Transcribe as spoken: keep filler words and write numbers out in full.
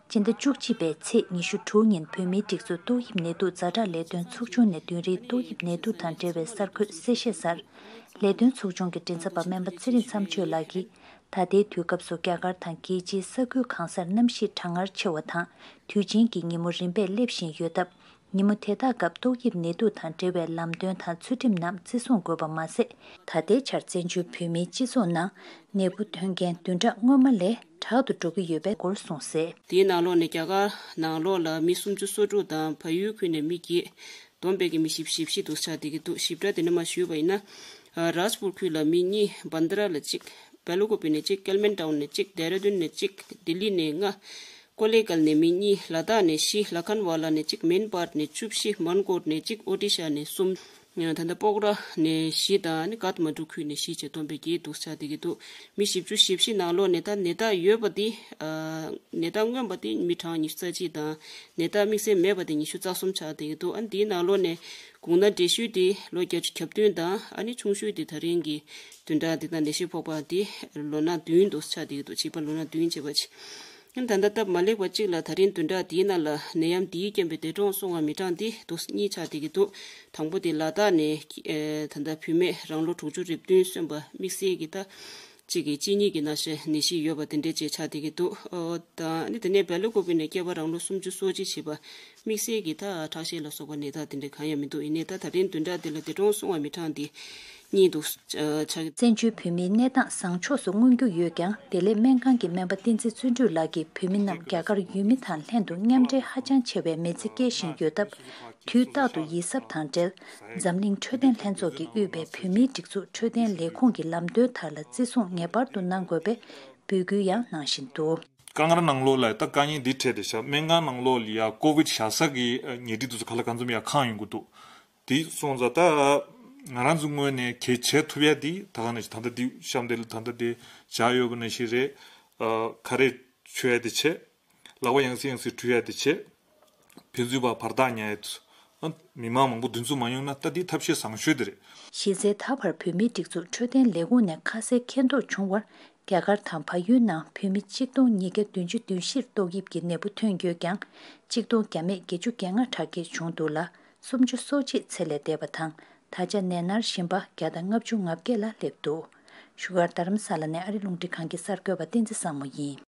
སྤྱི་ཟླ་བཅུ་གཅིག་པའི་ཚེས་ཉི་ཤུ་དྲུག་ཉིན་བོད་མིའི་སྒྲིག་འཛུགས་ཏོག་དབྱིབས་ནད་དུག་ཛ་དྲག་ལས་དོན་ཚོགས་ཆུང་ནས་བདུན་རེའི་ཏོག་དབྱིབས་ནད་དུག་དང་འབྲེལ་བའི་གསར་འགོད་གསལ་བཤད་གསར། ལས་དོན་ཚོགས་ཆུང་གི་མགྲིན་ཚབ་པ་སྨན་པ་ཚེ་རིང་མཚམས་གཅོད་ལགས་ཀྱིས། ད་ལྟའི་དུས་སྐབས་སུ་རྒྱ་གར་དང་རྒྱལ་སྤྱིའི་ས་ཁུལ་གང་སར་གནམ་གཤིས་གྲང་ངར་ཆེ་བ་དང་། དུས་ཆེན་གྱི་ཉིན་མོ་རིམ་པས་སླེབས་བཞིན་ཡོད་སྟབས། ཉིན་མོ་དེ་དག་སྐབས་ཏོག་དབྱིབས་ནད་དུག་དང་འབྲེལ་བའི་ལམ་སྟོན་དང་ཚུལ་ཁྲིམས་རྣམས་བརྩི་སྲུང་དགོས་པ་མ་ཟད། ད་ལྟའི་ཆར་བཙན་བྱོལ་བོད་མིའི་སྤྱི་ཚོགས་ནང་ནད་འབུ་ཐོན་མཁན་བདུན་ཕྲག་སྔོན་མ་ལས་དྲག་ཏུ་འགྲོ་གི་ཡོད་པའི་སྐོར་གསུངས་གསལ། དེའི་ནང་ལོགས་ནས་རྒྱ་གར་ནང་ལོགས་ལ་མི་སུམ་ཅུ་སོ་དྲུག་དང་བལ་ཡུལ་ཁུལ་ནས་མི་བརྒྱད། བསྡོམས་པས་ཀྱི་མི་བཞི་བཅུ་ཞེ་བཞི་འདུག་ཆགས་བསྡད་ཀྱི་འདུག་ཞིབ་ཕྲ་དེ་འདྲ་མ་ཞུས་པ་ཡིན་ན། རཱཇ་པུར་ཁུལ་ལ་མི་གཉིས། བན་དྷ་ར་ལ་གཅིག་བེ་ལུ་ཀོ་པི་ནས་གཅིག་ཀལ་མན་ཊའུན་ནས་གཅིག་ཌེ་ར་ཌུན་ནས་གཅིག་ལྡི་ལི་ནས་ལྔ། ཀོ་ལེ་གལ་ནས་མི་གཉིས། ལ་དྭགས་ནས་བཞི། ལ་ཁན་ཝ་ལ་ནས་གཅིག་མིན་པར་ནས་བཅུ་བཞི། མན་ཀོར་ནས་གཅིག་ཨོ་ཌི་ཤ་ནས་གསུམ། ད་ལྟ་སྤོག་ར་ནས་བཞི་དང་ནི་ཀཐ་མན་ཌུ་ཁུལ་ནས་བཞི་བཅས་བསྡོམས་པས་བརྒྱད་འདུག་ཆགས་བསྡད་ཀྱི་འདུག་མི་བཞི་བཅུ་ཞེ་བཞི་ནང་ལོགས་ནས་ད་ནད་རྟགས་ཡོད་པ་དེ། ནད་རྟགས་མངོན་པ་དེ་མི་གྲངས་ཉི་ཤུ་རྩ་གཅིག་དང་། ནད་རྟགས་དམིགས་བསལ་མེད་པ་དེ་ཉི་ཤུ་རྩ་གསུམ་ཆགས་བསྡད་ཀྱི་འདུག་ཨ་ནི་དེའི་ནང་ལོགས་ནས་གུང་ན་བགྲེས་ཤོས་དེ་ལོ་བརྒྱད་ཅུ་གྱ་བདུན་དང་ཨ་ནི་ཆུང་ཤོས་དེ་ད་རིང་གི་བདུན་ཕྲག་འདི་དང་ནད་གཞི་ཕོག་པ་དེ་ལོ་ན་བདུན་དུ་ཆགས་བསྡད་ཀྱི་འདུག་བྱིས་པ་ལོ་ན་བདུན་བྱས་པ་ཅིག་ཨ་ནི་ད་ལྟ་སྟབས་མ་ལེགས་པ་གཅིག་ལ་ད་རིང་བདུན་ཕྲག་འདིའི་ནང་ལ་ནད་ཡམས་འདིའི་རྐྱེན་པས་འདས་གྲོངས་སོང་བ་མི་གྲངས་དེ་དུ་གཉིས་ཆགས་བསྡད་ཀྱི་འདུག་དང་པོ་དེ་ལ་དྭགས་ནས་ད་ལྟ་བུད་མེད་རང་ལོ་དྲུག་ཅུ་རེ་བདུན་སོན་པ་དམིགས་བསལ་གྱི་ད། གཅིག་གིས་གཅིག་གཉིས་ཀྱི་ན་ཤ་ནད་གཞི་ཡོད་པ་དེ་འདྲའི་བཅས་ཆགས་བསྡད་ཀྱི་འདུག་ཨོ་དང་ནི་དེ་ནས་བལ་ལུ་ཀོ་པི་ནས་སྐྱེས་པ་རང་ལོ་སུམ་ཅུ་སོ་གཅིག་བྱས་པ་དམིགས་བསལ་གྱི་ད་ཁྲག་ཤེད་ལ་སོགས་པ་ནད་རྟགས་དེ་འདྲ་གང་ཡང་མི་འདུག་ཡིན་ནའི་ད་ད་རིང་བདུན་ཕྲག་འདི་ལ་འདས་གྲོངས་སོང་བ་མི་གྲངས་འདི་གཉིས་འདུག་ཆགས། བཙན་བྱོལ་བོད་མིའི་གནས་སྟངས་བཟང་ཕྱོགས་སུ་མངོན་རྒྱུ་ཡོད་ཀྱང་། བདེ་ལེགས་སྨན་ཁང་གི་སྨན་པ་བསྟན་འཛིན་བརྩོན་འགྲུས་ལགས་ཀྱིས་བོད་མི་རྣམས་རྒྱ་གར་ཡུལ་མི་དང་ལྷན་དུ་མཉམ་འབྲེལ་ཧ་ཅང་ཆེ་བའི་མི་ཚེ་སྐྱེལ་བཞིན་ཡོད་སྟབས། དུས་རྟག་ཏུ་ཡིད་གཟབ་དང་འབྲེལ། འཛམ་གླིང་འཕྲོད་བསྟེན་ལྷན་ཚོགས་ཀྱིས་དབུས་པའི་བོད་མིའི་སྒྲིག་འཛུགས་འཕྲོད་བསྟེན་ལས་ཁུངས་ཀྱི་ལམ་སྟོན་དག་ལ་བརྩི་སྲུང་ངེས་པར་དུ་གནང་དགོས་པའི་འབོད་སྐུལ་ཡང་གནང་བཞིན་འདུག་དཀའ་ངལ་ནང་ལོགས་ལ་ད་དཀའ་ངལ་འདི་འཕྲད་དེ་ཤག་སྨན་ཁང་ནང་ལོགས་ལ་ཡ་ཀོ་བིད་བཞག་ས་གི་ཉལ་ཁྲི་དེ་ཚོ་ག་ལ་གང་འཚམ་ཡ་ཁེངས་ཡོང་གི་འདུག་དེ་སོང་ཙང་ད་ང་རང་ཚོའི་ངོས་ནས་གལ་ཆེ་ཐུབ་ཡ་དེ་ད་ག་ནང་བཞིན་ད་ལྟ་འདི་གཤམ་དེ་ལ་ད་ལྟ་དེ་བཞག་ཡོད་པ་ནང་བཞིན་རེད། ཨ་ཁ་རས་མཆོད་ཡ་དེ་བྱས། ལག་པ་ཡང་སེ་ཡང་སེ་འཁྲུ་ཡ་དེ་བྱས། ཕན་ཚུན་བར་བར་ཐག་ཉར་ཡ་དེ་ཚོ། ཨ་མི་མང་མང་པོ་འདུ་འཛོམས་མ་ཡོང་ན་ད་འདི་ཐབས་ཤེས་བཟང་ཤོས་དེ་རེད། གཞི་རྩའི་ད་བར་བོད་མིའི་སྒྲིག་འཛུགས་འཕྲོད་བསྟེན་ལས་ཁུངས་ནས་ཁ་གསལ་མཁྱེན་རྟོགས་བྱུང་བར། རྒྱ་གར་དང་བལ་ཡུལ་ནང་བོད་མི་གཅིག་སྟོང་ཉིས་བརྒྱ་བདུན་ཅུ་དོན་བཞིར་ཏོག་དབྱིབས་ཀྱི་ནད་འབུ་ཐོན་ཡོད་ཀྱང་། གཅིག་སྟོང་བརྒྱ་མེད་བརྒྱད་ཅུ་གྱ་ལྔ་དྲག་སྐྱེད་བྱུང་འདུག་ལ། སུམ་ཅུ་སོ་གཅིག་ཚེ་ལས་འདས་པ་དང་། ད་ཆ་ནད་མནར་བཞིན་པ་བརྒྱ་དང་ལྔ་བཅུ་ང་བརྒྱད་ལ་སླེབས་འདུག་བཞུགས་སྒར་རྡ་རམ་ས་ལ་ནས་ཨ་རི་རླུང་འཕྲིན་ཁང་གི་གསར་འགོད་པ་བསྟན་འཛིན་བཟང་མོ་ཡིན།